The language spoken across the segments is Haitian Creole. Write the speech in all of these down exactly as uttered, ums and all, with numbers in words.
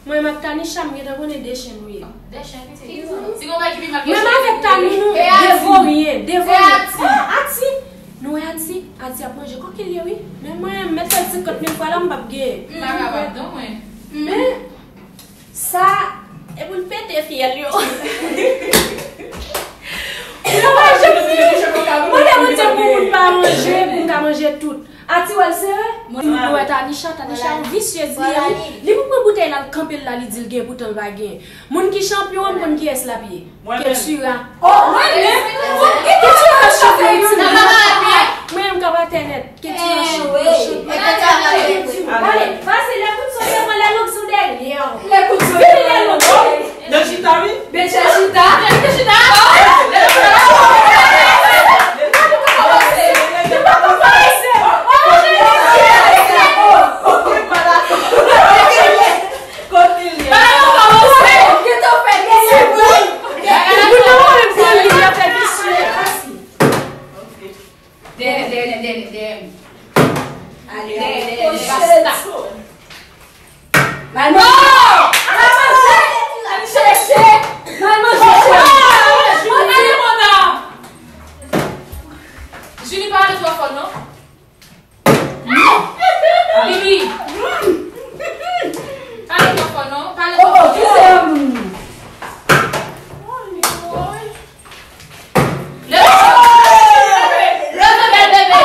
Mwen menm ak Tanisha, m gentan konnen de chen nou ye. De chen, pitit. Mwen menm avèk Tanou, nou de voryen, de voryen. Ati, nou wè Ati, Ati ap manje kòkil ye, wi. Men mwen, m mèt fè l senkant mil fwa la, m p ap genyen. M pa kapab, non, mwen. Men, sa, e pou l pete fyèl yo. Mwen manje, mwen mande Bondye pou moun pa manje, pou m ka manje tout. Ati wè l sere? Mwen wè Tanisha, Tanisha yon visyez li ye, wi. Li pou pran boutèy la, l kanpe l la, li di l gen, poutan l pa gen. Moun ki chanpyon an, m konn kiyès l ap ye. Ketura. Oh, mwen menm? Ketura chanpyon, wi. Mwen menm k ap atè nèt. Ketura chanpyon, chanpyon. Ale, pase lè kout soleil, mwen lè long sou dèyè. Lè kout soleil, lè long. Bèl chita, wi. Bèl chita. Bèl chita. Dènye, dènye, dènye, dènye. Ale, ale, ale, basta. Mal manje! Mal manje! Chèche! Mal manje, chèche! Julie, pa ale twò fò, non. Bibi! Pa ale twò fò, non. Pa ale twò fò. Leve! Leve, bèl bebe!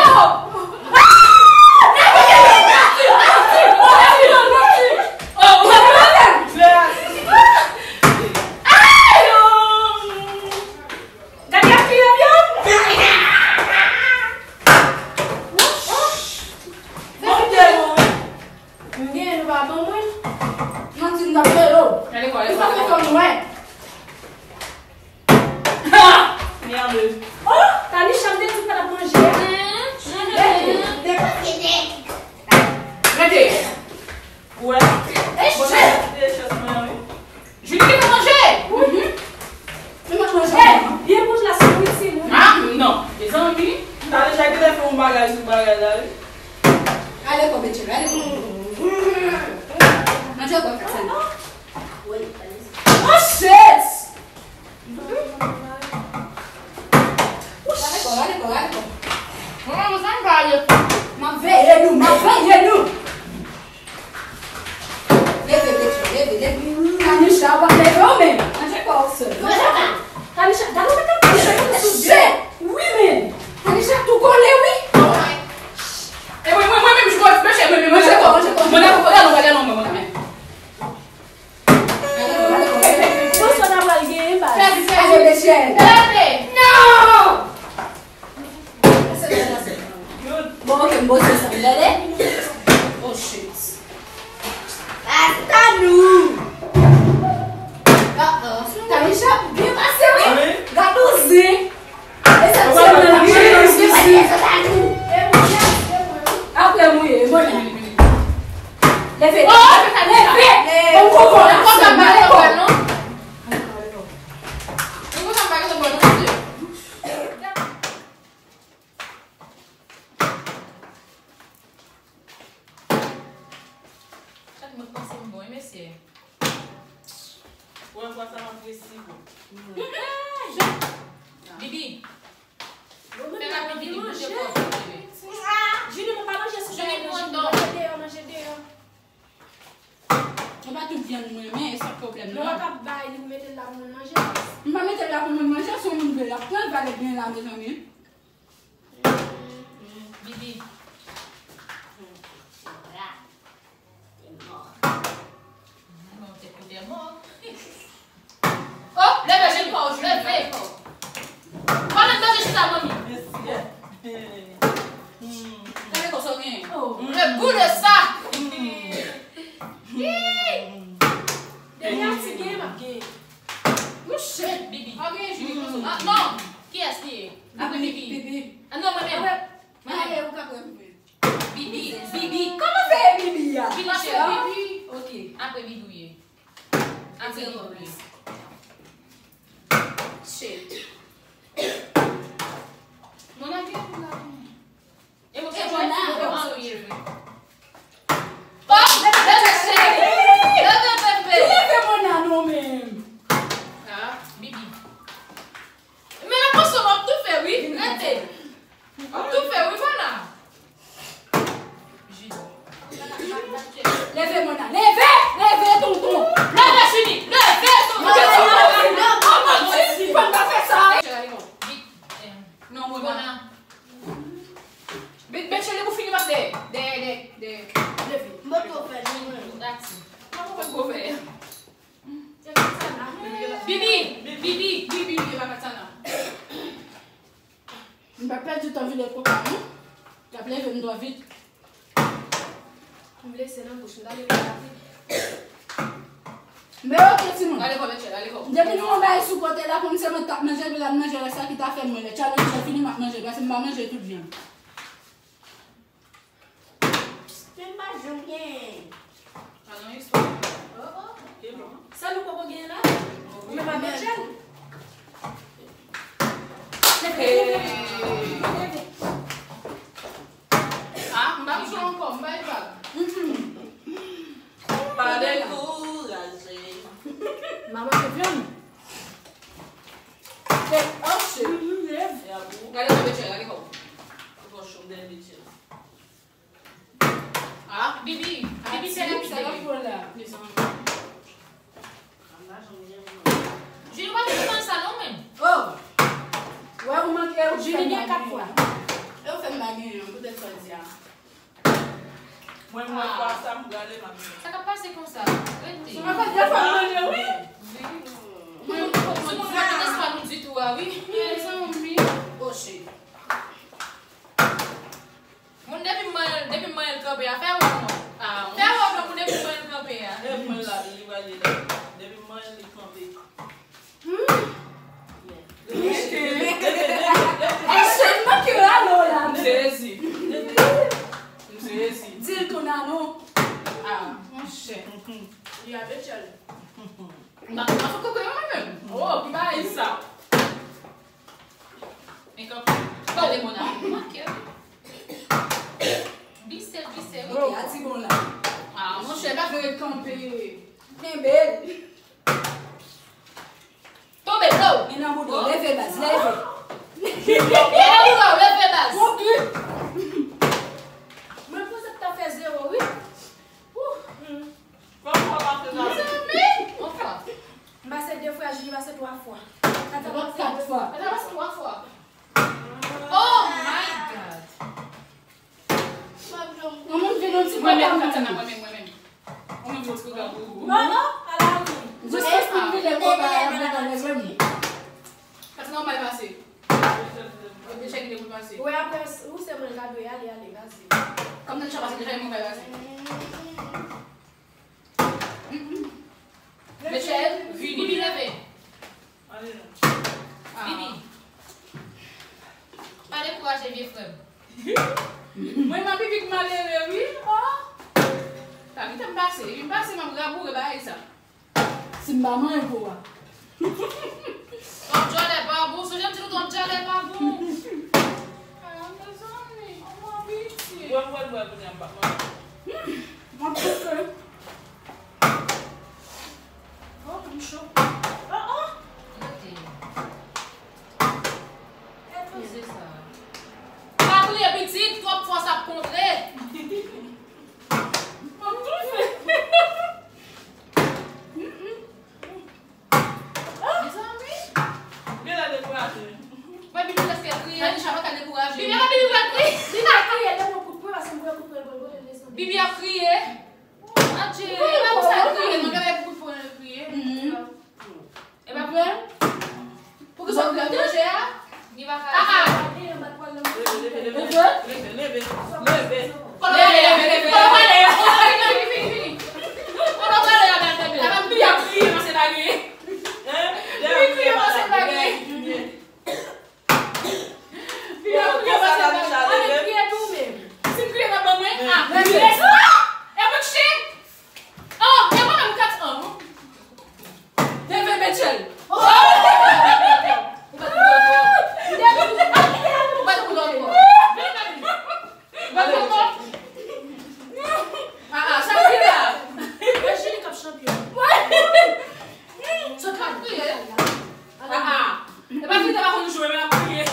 Gade ak ki yo. M gen, nou pa ban mwen. Manti, m t ap rele w. Ou sa fè fò m wè. Ha! Merde. Oh, Tanisha, m te di w pa t ap manje a. Rete. Ou wè? Mwen ap kite chans mwen an, wi. Julie, te manje! Mhm. Mwen ap manje. Hey, byen konn la sou witi, non? Ah, non. Mezanmi. Tanisha genlè fè yon bagay sou bagay la, wi. Ale kò, Betchel, ale kò. Manje kò, Kasen. Oh, shit! Rale kò, rale kò, rale kò. Mwen, mwen, sa m pa ale. M ap veye nou, m ap veye nou. Leve, leve, leve, leve. Tanisha, w ap leve w menm. Manje kò w sèl. Tanisha, gade w mete w sou dye. Wi, men. Tanisha tou kole, wi. E mwen, mwen, mwen menm, jwèt, manje, mwen menm, manje kò, manje kò. Mwen, mwen, mwen, mwen, mwen, mwen. Bon, sa ta pral genyen, baz. Fè di, fè di. Fè di. Non! Bon, ok, m boze sa, m gade. Oh, shit. Basta nou! Ah, ah. Tanisha, byen pase, wi. Wi. Gade w zen. E sa ti moun nan ap chèche sou zen. Apre mouye, mouye. Leve. Oh, leve. Bon, koko, la, sa, male kò. Chak moun panse m bon, wi, mesye. Wè, vwa sa m ap resi bon. Bibi. Fè rapid, Bibi, bouje kò w, bebe. Julie, mwen pa manje sou Julie, manje deyò, manje deyò. Mwen pa tout vyann mwen, men e sa pwoblèm nan. Mwen pa bay li pou mete l la pou moun manje. M pa mete l la pou moun manje, se yon moun vle l ap pran l, valè byen la, mezanmi. Bibi. Te mò. Non, te kou te mò. Oh, leve, leve, leve. Pale de chita, manmi. Gade kò sa w gen. Oh. Le goût de ça. Depi Ati gen, m ap gen. Mouche. Bibi. Pa gen Julie konsa. Ah, non. Kiyès li ye? Apre Bibi. Bibi. Ah, non, mwen menm. Mwen menm. Ou ka pran mwen. Bibi, Bibi. Kòman fè e Bibi a? Bibi, cheri. Bibi. Ok. Apre Bibi ou ye. Apre Bibi ou ye. Shit. Mwen lage pou la. E mwen fè jwèt pou mwen, ou ye jwe. Oh, leve, cheri. Leve, bebe. Men oke, timoun. Depi nou yon bagay sou kote la, kòm se mwen k t ap manje, epi l ap manje, lè sa ki ta fè mwen lè challenge la fini, m ap manje, paske m pa manje tout vyann. Men m pa janm gen. Pa nan istwa. Oh, oh. Sa nou poko gen la? Ou menm avèk Jèn? Hey. Ah, m pa jwe ankò, m bay vag. Pa dekouraje. Manman se vyann. Se anche. Gade kòb etchè, gade kòb. Kòchon dèyè etchè. Ah, Bibi, Bibi, se la ki dèyè. Jini pa vin nan sa non menm. Oh. Wè ou manke ou Jini gen kat fwa. E ou fè m pa genyen, poutèt sa w di a. Mwen, mwen, fwa sa m prale, m ap vini. Sa k ap pase konsa? Rete. Sa fè de fwa m manje, wi. Mwen, mwen, mwen, mwen, mwen, nou ditou a, wi. Mezanmi. Oh, shit. Moun depi m manyen l, depi m manyen l kanpe a, fè wè non. Ah, fè wè non, moun depi m manyen l kanpe a. E mwen la, li prale la. Depi m manyen l, li kanpe. Enchènman ke rale w la. M sezi. M sezi. Di l tou nan non. Ah, monchè. Li avè tchèl. M pa konn fè kokoye mwen menm. Oh, ki bagay sa? Men kanpe. Gade moun nan. Manke. Vise, vise, wi. Mete a ti bon la. Ah, monchè, pa vle kanpe. Kenbe l. Tonbe, bro. Men nan bouda w, leve baz, leve. Men nan bouda w, leve baz. Bon trip. Mwen panse m ta fè zewo, wi. Ouh. Kòman w pase la? Mezanmi. Yon fwa. M pase de fwa, Jini pase twa fwa. Kat fwa. Kat fwa. Kat fwa. Oh my God. Yon moun vin yon ti kòb la mwen menm. Mwen menm, mwen menm. Mwen menm, yon ti kòb la pou ou. Non, non, ala wi. Jis esplik vide kòb la, y ap met anlè menm. Pati nan bay pase. Yo deja kite pou l pase. Wi, apre, ou se mwen ka dwe ale, ale, pase. Kòm nan deja pase, deja mwen bay pase. Michel, vini. Bibi, leve. Ah. Bibi. Pa dekouraje, vye frè m. Mwen, m ap Bibi k malere, wi. Oh. Ta kite m pase. Epi m pase, m ap raboure bagay sa. Si m pa manyen pou a. Twòp djòlè pa bon. Sonje m di nou twòp djòlè pa bon. Ah, mezanmi, on mwen piti. Mwen, mwen, mwen, mwen, mwen, mwen. M ap toufe. Oh, m cho. Oh, oh. Rete. Rete. Se sa. Pa kriye, pitit, twòp fòs ap kontre. M ap toufe. Mezanmi. Gen lè dekouraje. Mwen, Bibi prèske kriye. Tanisha pa ka dekouraje. Bibi, Bibi pa kriye. Bibi ap kriye, lè mwen kout pwen, paske mwen kout pwen, mwen, mwen, mwen, mwen. Bibi ap kriye. Adje, e pa pou sa l kriye, non, gade pou kout pwen l kriye. Mhm. E pa pou, pou ki sa w kriye, manje a? Li pa ka. Ah, ah. Leve, leve, leve, leve, leve, leve. Kote w prale? Kote w prale? Kote w prale? Kote w prale? Kote w prale? Kote w prale? Kote w prale? Kote w prale? Kote w prale? Kote w prale? Li kriye, panse l pa gen. Li kriye, panse l pa gen. Kriye tou menm. Si m kriye, n ap ban mwen. Ah, kriye. E mwen k chèk. Oh, e mwen menm kat an. Leve, Mitchell. Oh! Ou bat pou dòt. Ou bat pou dòt. Ou bat pou dòt. Ah, ah, sa vre la. Mwen Jini k ap chanpyon. Sot la kriye. Ah, ah. E pa vre, te pa konn jwe, men ap kriye.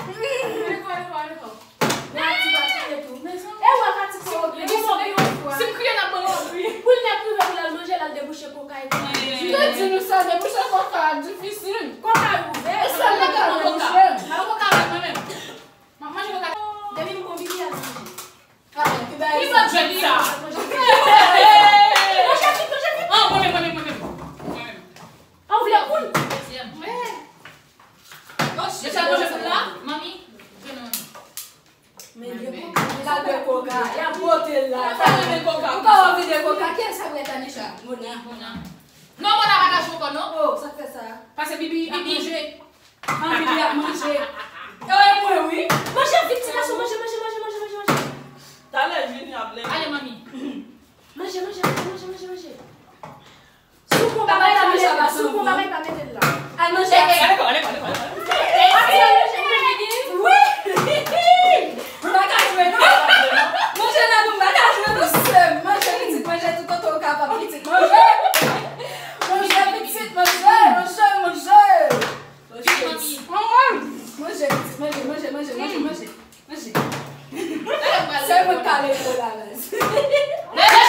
Ale kò, ale kò, ale kò. Mwen ap ti pa kriye tou. E wè Kati kokoye. Si m kriye, n ap ban mwen kriye. Pou l nèk rive pou l al manje, l al debouche koka epi. M te di nou sa, debouche koka a difisil. Koka a ouvè. E sèl koka a debouche. Mwen koka avèk mwen menm. M ap manje koka. Depi m bon Bibi al manje. Ki lòt jwèt sa? Manje vit. Manje vit, manje vit. Ah, mwen menm, mwen menm, mwen menm. Mwen menm. Ah, ou vle poul? Dezyèm. Deja manje poul la? Manmi, vin non. Men de koka, la de koka, y ap pote l la. Sa renmen koka. Mona. Mona. Non, Mona pa ka jwe ankò, non. Oh, sa k fè sa? Pase Bibi ap manje. An, Bibi ap manje. E mwen, wi. Manje vit, ti gason, manje, manje, manje, manje, manje, manje. Talè Junior ap leve. Ale, manmi. Manje, manje, manje, manje, manje, manje. Si w pran bagay pa mete l la, si w pran bagay pa mete l la. Al manje. Ale, ale, ale, ale, ale. Wi. M pa ka jwe non. Manje nan nou, m pa ka jwe non, sè m. Manje pitit, manje toutotan w kapab, pitit, manje. Manje pitit, manje, manje, manje. Manje pitit, manje, manje, manje, manje, manje. Manje. Sèl mwen k ka leve la, baz. Leve,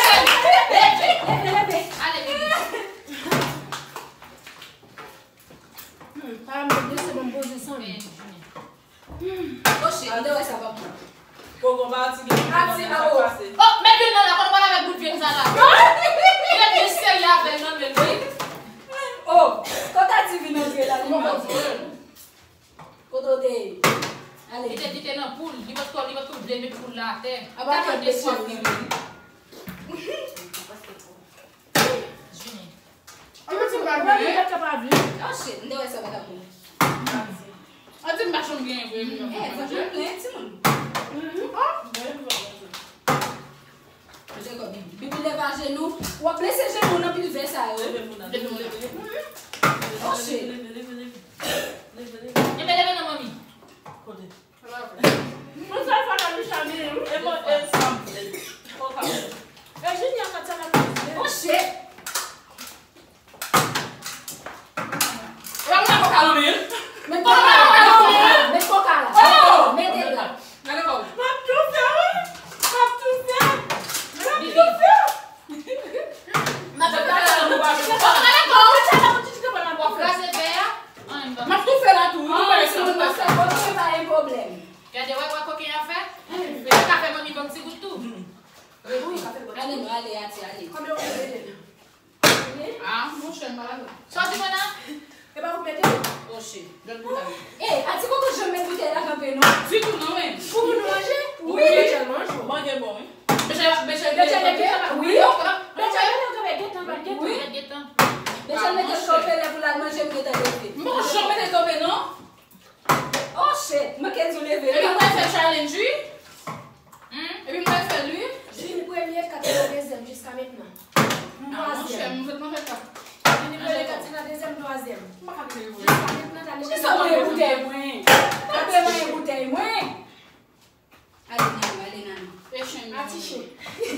leve. Ale, Bibi. Hmm, pa mwen, de segonn, poze san. Oche, m te wè sa pa bon. Koko, pa ti gen pati, awo. Oh, met lwil nan la, konn pale avèk bout vye sa la. Li vin serye avè l nan men l, wi. Oh, tentative nan vye la, li manje. Kote w te ye? Ale. Li te, li te nan poul, li potko, li potko vle met poul la atè. Aba kèt mesye wi. Jini. An ti pa vle. Oh shit, m te wè sa pa t ap bon. An ti m pa janm genyen vre. Eh, fò janm genyen timoun. Jacob, Bibi leve ajenou. W ap blese jenou w nan pil vè sa yo. Leve, Mona, leve, leve, leve. Oh shit. Leve, leve, leve. Leve, leve. Leve, leve non, manmi. Kote? Yon sèl fwa nan Micha vini, wi. E bon, e sa m vle. Koka. E Junior ka tèlman vle. Oh shit. Ou pa mete koka nan men l? Met koka la. Met koka la. Oh! Mete l la. Gade kò w. M ap tou fè, wi. M ap tou fè. M ap tou fè. M ap tou fè. Gade kò w. Kraze vè a. M ap tou fè la tou. Wi, m ap tou fè. Gade, wè, wè koken an fè. Li ka fè manmi ban m ti gout tou. Wi, ale, nou ale, Ati, ale. Ah, monchè, m pa la. Sa w di, Mona? E pa ou k mete l? Oh shit, lòt boutèy. Eh, Ati poko janm met boutèy la kanpe, non. Ditou, non, men. Pou nou manje? Wi. Betchèl manje. Manje bon, wi. Betchèl, Betchèl, Betchèl, Betchèl, wi. Betchèl, Betchèl, gentan, gentan. Betchèl mete l kanpe lè pou l al manje, m gentan leve. M poko janm mete l kanpe, non. Oh shit, manke di w leve. Epi m pral fè challenge, wi. Hmm? Epi m pral fè l, wi. Vini premye, Katina dezyèm, jiska mentnan. M twazyèm. Ah, monchè, m fèt, m fèt la. Vini premye, Katina dezyèm, twazyèm. M pa ka leve. Jiska mentnan, ta leve. Poukisa w manyen boutèy mwen? Gade manyen boutèy mwen. Ale, Nanou, ale, Nanou. E chen, Ati chen.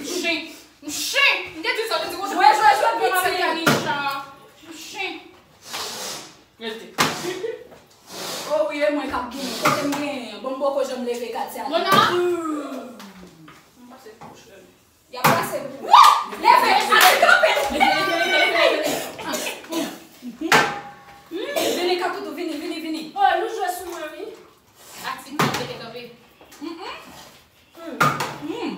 Chen. Chen. M te di sa, m te di konsa. Jwe, jwe, jwe, pitit. Chen. Rete. Oh wi, e mwen k ap genyen. Kote m genyen an? Bon, m poko janm leve Katia. Mona! M pase kouch, leve. Y ap pase pou. Leve! Ale kanpe! Vini, Katoudou, vini, vini, vini. Oh, nou jwe sou mwen, wi. Aktivite, mete kanpe. Mm, mm. Mm.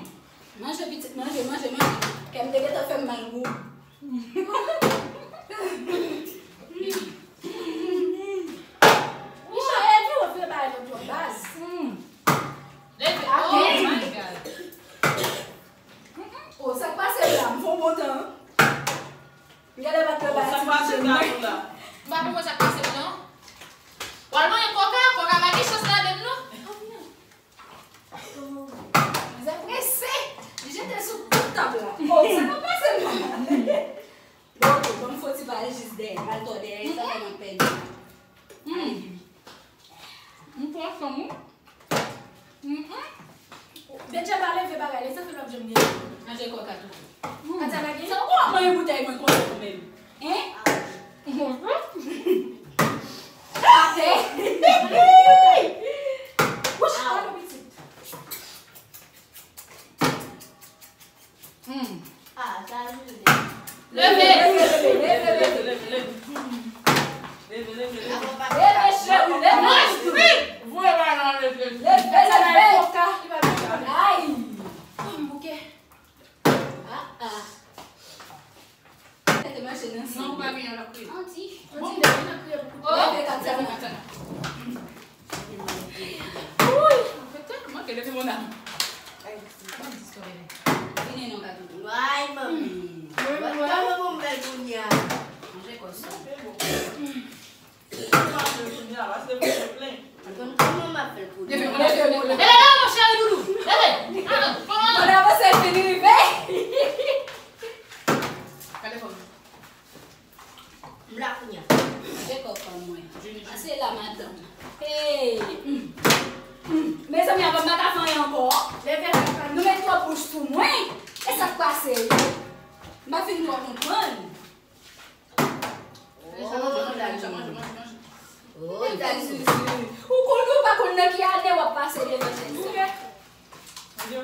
Manje, pitit, manje, manje, manje. Kè m te gentan fè m mal gou. Micha, e di w vle bay lòt yon baz. Mm. Leve. Oh my God. Oh, sa k pase la? M fè yon bon tan. M genlè pa t pral bay aktivite mwen. M pa konprann sa k pase m non. W al manyen koka, koka pa gen chans ladann non. Mizè prese, li jete sou tout tab la. Oh, sa k ap pase m la? Bon, ok, ban m fon ti bagay jis dèyè, m al tò dèyè, sa fè m ap pèdi. Mm. M pran fanm ou. Mm-mm. Betchè pa leve bagay, li sa fè l ap janm gen. Manje kòk a tou. Mm. Atya lage. Sa w ap manyen boutèy mwen konsa ou menm? Hein? Mwen. Atè. Wouch, a pitit. Hmm. Ah, sa vle. Leve! Leve, leve, leve, leve, leve. Leve, leve, leve. Leve, cheri, leve. Mwen fi! Voye ba nan leve. Leve, leve. Ay! Kòm bouke. Ah, ah. Te mache nan si. Non, ou pa gen yon lòt kriye. Anti. Bon. Anti, leve nan kriye pou koute. Oh. Leve, Katia. Leve, Katia. Uy, an fèt, tèlman ke leve mon âme. Ay, mwen di sa, bebe. Vini non, Katou. Ay, manmi. Mwen, mwen. Paske m te plen. Mwen konn kòman m ap fè l pou li. Leve, leve, leve. Leve la, mon cheri doudou. Leve. Ah, ah. Bon, avanse, l fin rive. Gade kò m. M la kounye a. Gade kò fanm mwen. Pase la, madanm. Hey. Mm. Mm. Mezanmi, avan m pa ka fè anyen ankò. Leve, nou met twòp bouch sou mwen. E sa k pase? M pa fin twò konprann. Oh, Jezi. Ou konn ou pa konn nan ki ane w ap pase devan Jezi. Pase,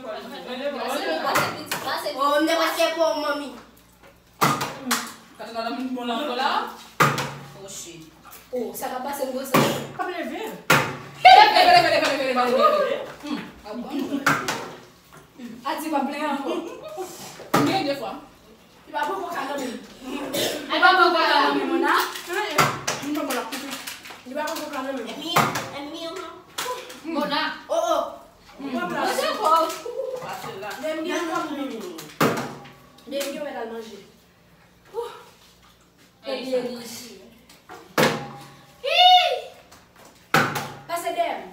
pase, piti, pase. Oh, m te prèske pran manmi. Gade madanm bon la ankò la. Oh, shit. Oh, sa ka pase m konsa. Ap leve. Leve, leve, leve, leve, leve, leve. Hmm. Ah bon? Hmm. A di pa plenyen ankò. M gen de fwa. Li pa pran koka nan men. Li pa pran koka nan men, Mona. Li pa pran koka nan men, Mona. Li pa pran koka nan men. Mona. Oh, oh. Manje kò. Lè m gen kòb mwen. Lè m gen mwen al manje. Epi Eli. Hi! Pase dèyè m.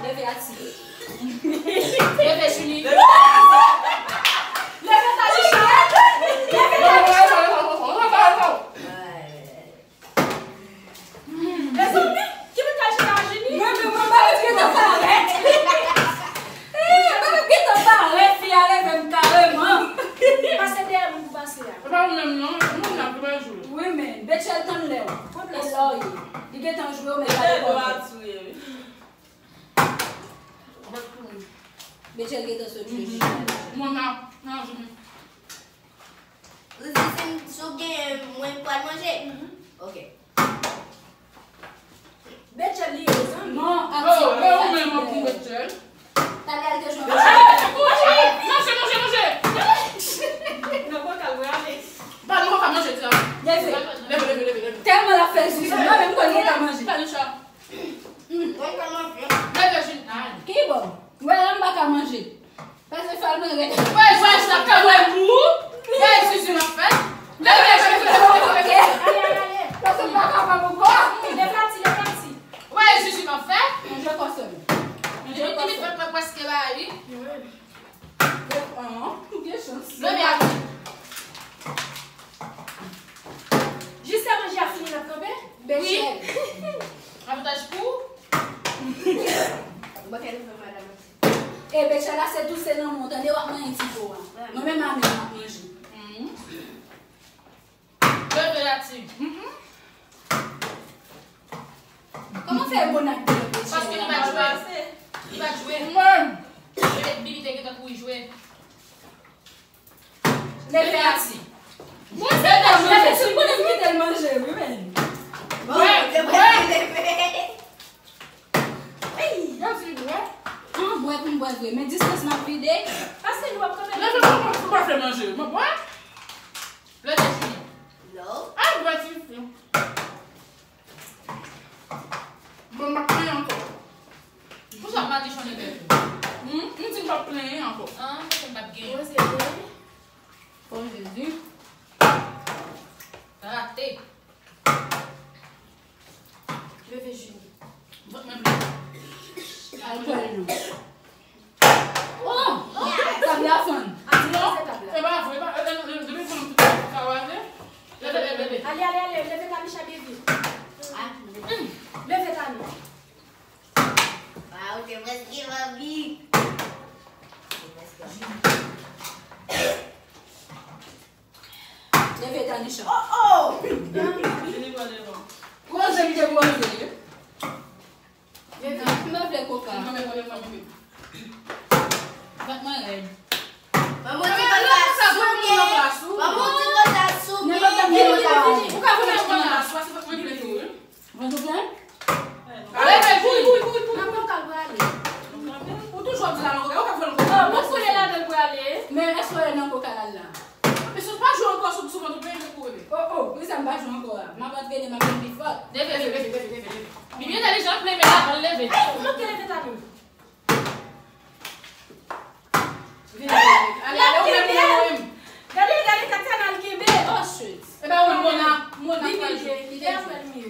Leve ati. Leve Julie. Leve Talisha. Leve Talisha. Mezanmi, ki bagay sa, Julie? Mwen menm, mwen pa gentan parèt. Eh, mwen pa gentan parèt, fi a leve m kareman. Pase dèyè moun pou pase a. E pa ou menm non, e moun nan ki pa jwe. Wi, men, Betchèl tann lè w. E la w ye. Li gentan jwe w, men gade kò. Betchèl gentan sot jwe. Mona, nan jwe. Ou di si m, si w genyen, mwen pral manje? Ok. Betchèl li ye, zanmi. Non, oh, e ou menm ap pou Betchèl. Talè al te jwe. Manje, manje, manje. Nan koka l prale. Pa nan koka manje, di a. Leve. Leve, leve, leve, leve. Tèlman l ap fè zuzu, mwen menm konn li ta manje. Talisha. Leve, Julie. Ki bon? Wè, la m pa ka manje. Pase fal mwen rete. Wè, jwè sa ka wè mou. Wè, zuzu m ap fè. Leve, leve, leve, leve, leve. Ale, ale, ale. Pase m pa kapab ankò. Leve ati, leve ati. Wè, zuzu m ap fè. Manje kò sèl. Manje kò sèl. Li prèske ba li. Leve, an, ou gen chans. Leve ati. Jis lè manje a fini, n ap kanpe? Wi. Avantaj pou ou. Ou pa ka leve madanm. E Betchèl la se tou se nan men w tande w ap manyen ti po a. Mwen menm a men m ap manje. Leve ati. Kòman fè bon ak de Betchèl? Paske li pa jwe. Li pa jwe. Mwen. Petèt Bibi te gentan kouri jwe. Leve ati. Mwen se ta manje, si m konnen m kite l manje, wi, men. Bon, se mwen ki leve. Ey, yo di bwè. An, bwè pou m bwè vre. Men distans m ap vide. Pase nou ap kanpe. Leve, mwen pa fè manje. Mwen bwè. Leve, Julie. Non. Ay, bwè ti fi. Bon, m ap plenyen ankò. Poukisa w pa di Chonèbèl tou? Hmm? M di m p ap plenyen ankò. Ah, poukisa m p ap genyen? Mwen se vre. Oh, Jezi. Rate. Leve, Julie. Vòt mwen plen. Al pran nou. Oh! Tab la fann. Non, se pa vre, e pa, e, e, e, depi fanm tout sa wale. Leve, leve, leve. Ale, ale, ale, leve Tamisha byen vit. Leve Tami. Waw, te prèske manmi. Te prèske manmi. Leve Tanisha. Oh, oh! Vini pran devan. Poze m te poze. Leve. M pa vle koka. Bat mwen rèd. Maman di konsa souke. Maman di konsa souke. Ou ka vin nan plas la, se fòk mwen vle tou, wi. Mwen tou plen? Ale, ale, kouri, kouri, kouri, kouri. Nan koka l prale. Ou toujou ap di la nan koka, ou ka fè l koka. Ah, mwen konnen ladan l prale. Men èske w nan koka l al la? Anplis, ou pa jwe ankò sou, sou vant ou, plen de kouri. Oh, oh, poukisa m pa jwe ankò a? M ap antrene, m ap vin pi fò. Leve, leve, leve, leve, leve. Li byen entèlijan, plen men la, al leve. Ay, ou manke leve Tami. Vin, ale, ale, ou menm, ou menm, ou menm. Gade, gade, Tatiana al kenbe. Oh, shit. E pa ou menm, Mona, Mona pral jwe. Li milye. Li apre l milye.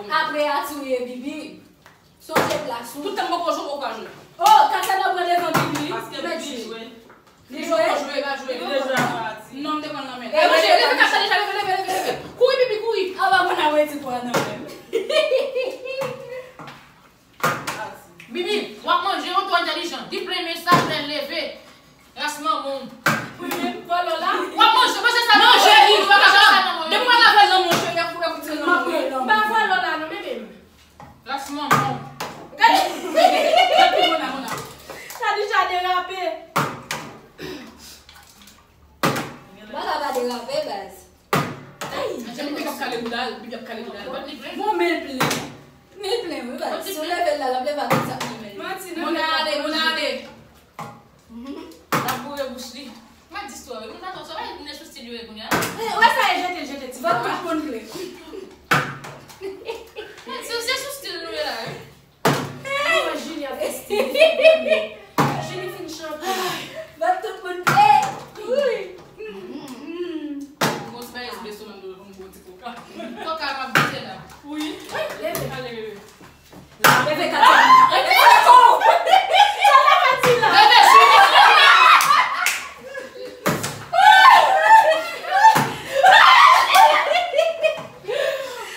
Apre a touye Bibi. Sonje plas ou. Tout tan m poko jwe, ou ka jwe. Oh, Tatiana pran devan Bibi. Paske Bibi jwe. Li jwe? Li jwe, pa jwe. Li jwe. Non, m te pran nan men. E, manje, leve, leve, leve, leve, leve. Kouri, Bibi, kouri. Aba, moun a wè ti pwa nan men. Bibi, w ap manje, ou twò entèlijan. Di plen men sa, plen leve. Ras manman w. Wi, men vòlò la. W ap manje, manje sa nan manje, men w ap manje sa nan manje. Depi w al avè l nan manje, y ap foure kout nan manje. M pa vòlò la, non, men men. Ras manman w. Gade. Gade pou mona, mona. Sa deja derape. Bagay pa derape, baz. Ay. Jan Bibi ap kale bouda l, Bibi ap kale bouda l. Bon, men l plen. Men l plen, wi, baz. Si w leve l la, l ap leve ak tout sa k nan men l. Manti, non. Mona ale, mona ale. L ap boure bouch li. M ap di sou, wi. Moun sa twò sou, pa vin sou stil yo ye kounye a. Eh, wè sa e jete, jete ti. Va tout moun vle. Men, se, se sou stil nou ye la, wi. Mwen, Jini ap fè stil. Jini fin chanpyon. Va tout moun vle. Wi. Bon, se pa espre sou menm nou, nou bon ti koka. Koka m ap bite la. Wi. Leve. Ale, bebe. Leve, Katia. Leve, Katia. Sa la, Katia. Leve, Jini.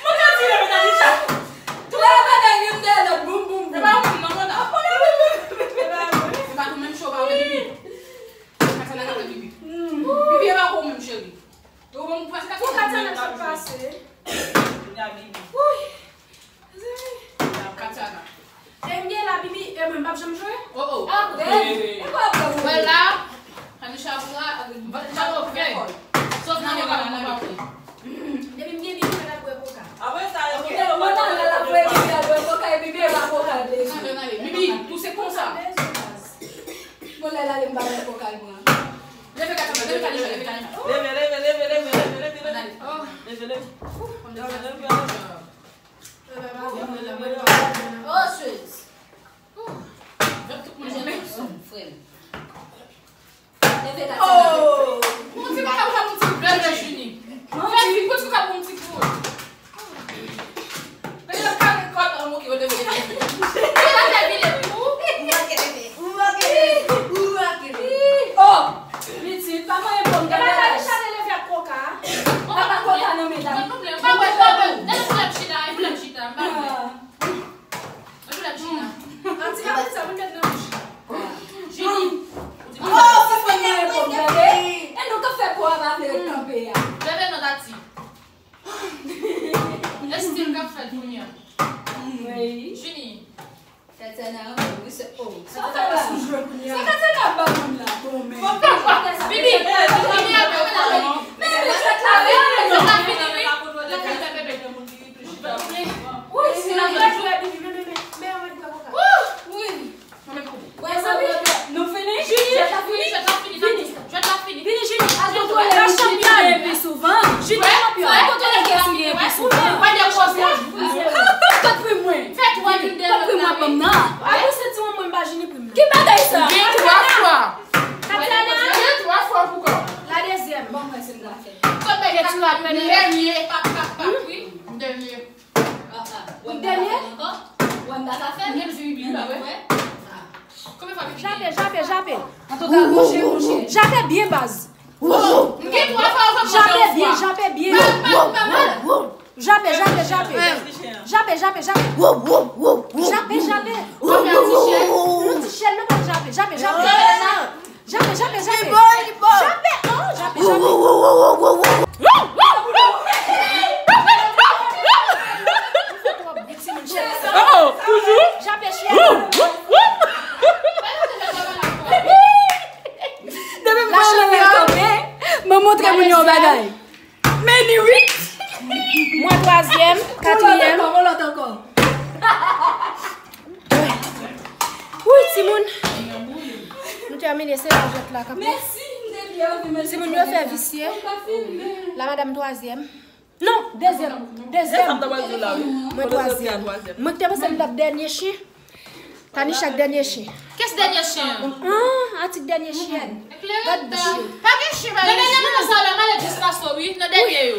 Mwen ka di leve, Katia. Twa bagay youn dèyè lòt, boum, boum, boum. Se pa ou menm, non, mona. Se pa ou menm, cho, pa ou menm, Bibi. Katia, la, gade Bibi. Bibi, e pa ou menm, cheri. Ou bon, paske Katia, Katia, nan sa pase. Wi. Katana. E m gen la, Bibi, e mwen m p ap janm jwe? Oh, oh. Apre, e pa apre ou. Wè la, Anisha pou la, va, va, va, fè. Sòf nan mwen, pa mwen, pa mwen. Depi m gen Bibi, mwen ap bwè koka. Apre sa, yo gen mwen nan la, la, bwè, Bibi, al bwè koka, e Bibi, e pa koka, l bezwen. Bibi, ou se konsa. Bon, lè l ale, m pa bwè koka, l pran. Leve, Katana, leve, Kanisha, leve, Kanisha. Leve, leve, leve, leve, leve, leve, leve. Leve, leve. Leve, leve, leve. Oh, sweet. Manje nan sou m, frè m. Leve, Tatiana. Oh! Mon ti kaka pou fè mon ti kout, Jini. Fè ti kout, ti kaka pou mon ti kout. Gade lòt kare kòd, oh, ok, wete, wete, wete. Ou pa fè vile pou ou. Ou manke leve. Ou manke leve. Ou manke leve. Oh! Pitit, pa manyen pòm nan garaj. Chale leve ak koka. Apa koka nan men dam. Mwen pa wè koka. Lè nou lè chita, e pou lè chita, m pa wè. Ah. Mwen pou lè chita. An ti pa sa, mwen met nan bouch. Jini. Oh, pa manyen pòm, gade. E nou ka fè kò a pa vle kanpe a. Leve non, Tati. Estil k ap fèt kounye a. Wi. Jini. Tatiana, wi, se, oh. Sa fè la sou jwe kounye a. Sa Tatiana ap ba moun la, bon, men. Bibi, Bibi, ap, ap, ap, men, men, sa fini, sa fini, wi. Sa fini, bebe. Wi, se la jwe, Bibi, men, men, men, men, ann bwè koka. Wi. Wè sa, nou fini? Jini, jwèt la fini, jwèt la fini, fini. Jwèt la fini. Vini, Jini. Al kontwole Jini epi souvan. Jini, al kontwole Jini epi souvan. Wè de koze. Kot pri mwen? Fè twa vin de. Kot pri mwen, banm nan? A, ou se ti mwen, mwen ba Jini pri mwen. Ki bagay sa? Gen twa fwa. Tatiana. Gen twa fwa pou kò. La dezyèm. Bon, mwen se m la fè. Kot bagay sa? Dènye. Pap, pap, pap, wi. Dènye. Ou dènye? Wè m pa ka fè. Mwen vin byen, pa vre? Konbyen fwa Bibi? Jape, jape, jape. Antouka, mouche, mouche. Jape byen, baz. M gen twa fwa, ou fè mwen. Jape byen, jape byen. Jape, jape, jape. Jape, jape, jape. Jape, jape. Konbyen ti chèn? Yon ti chèn, nou pa jape. Jape, jape. Jape, jape, jape. Li bon, li bon. Jape, oh, jape, jape. Oh, toujou? Jape, chèn. Depi m pale kanpe, mwen montre moun yon bagay. Men ni wi. Mwen twazyèm, katriyèm. Wi, timoun. Nou tèmine, se la jwèt la k ap. Timoun yo fè visye. La madanm twazyèm. Non, dezyèm. Dezyèm. Mwen twazyèm. Mwen te panse m t ap dènye chen. Tanisha k dènye chen. Kès dènye chen an? Ah, Atik dènye chen. Gad bouch yo. Pa gen chen, pa gen chen. Nan dènye moman sa yo la, m ale plis pase w, wi. Nan dènye yo.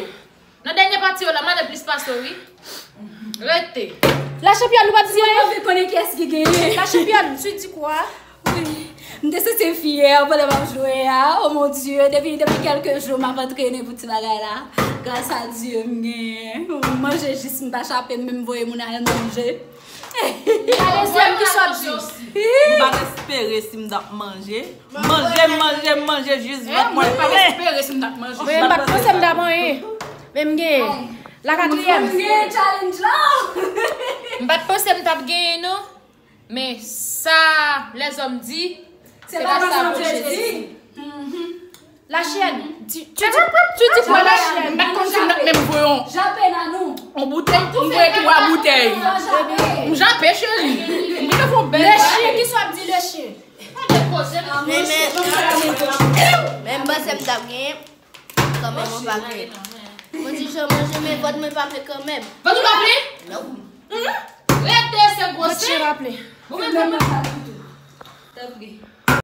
Nan dènye pati yo la, m ale plis pase w, wi. Rete. La championne, ou p ap di Mwen anyen? Vle konnen kiyès ki genyen. La championne, tu dis quoi? M te santi fyè pandan m ap jwe a. Oh mon Dieu, depi depi kèlke jou m ap antrene pou ti bagay la. Gras a Dye m genyen. M manje jis m pa chape m menm voye moun al manje. La dezyèm ki sòt di. M pa t espere si m t ap manje. Manje, manje, manje jis vant mwen plen. Espere si m t ap manje. Mwen m pa t panse m t ap anyen. Men m genyen. La katriyèm. M genyen challenge la. M pa t panse m t ap genyen non. Men sa lèzòm di, Se pa sa Bondye di. La chaîne, tu, tu, tu, tu dis quoi la chaîne? M pa t konn si m t ap menm voye yon Jape nan nou. Yon boutèy, m voye twa boutèy. M jape cheri. M te fè yon bèl Le chien, ki sòt di le chien? Men men men m panse m t ap genyen. Kanmenm mwen pa genyen. Mwen di jan manje men vant mwen pa plen kanmenm. Vant ou pa plen? Non. Rete se gwo Vant chien sen. Pa plen. Ou menm vant mwen pa plen. Tanpri.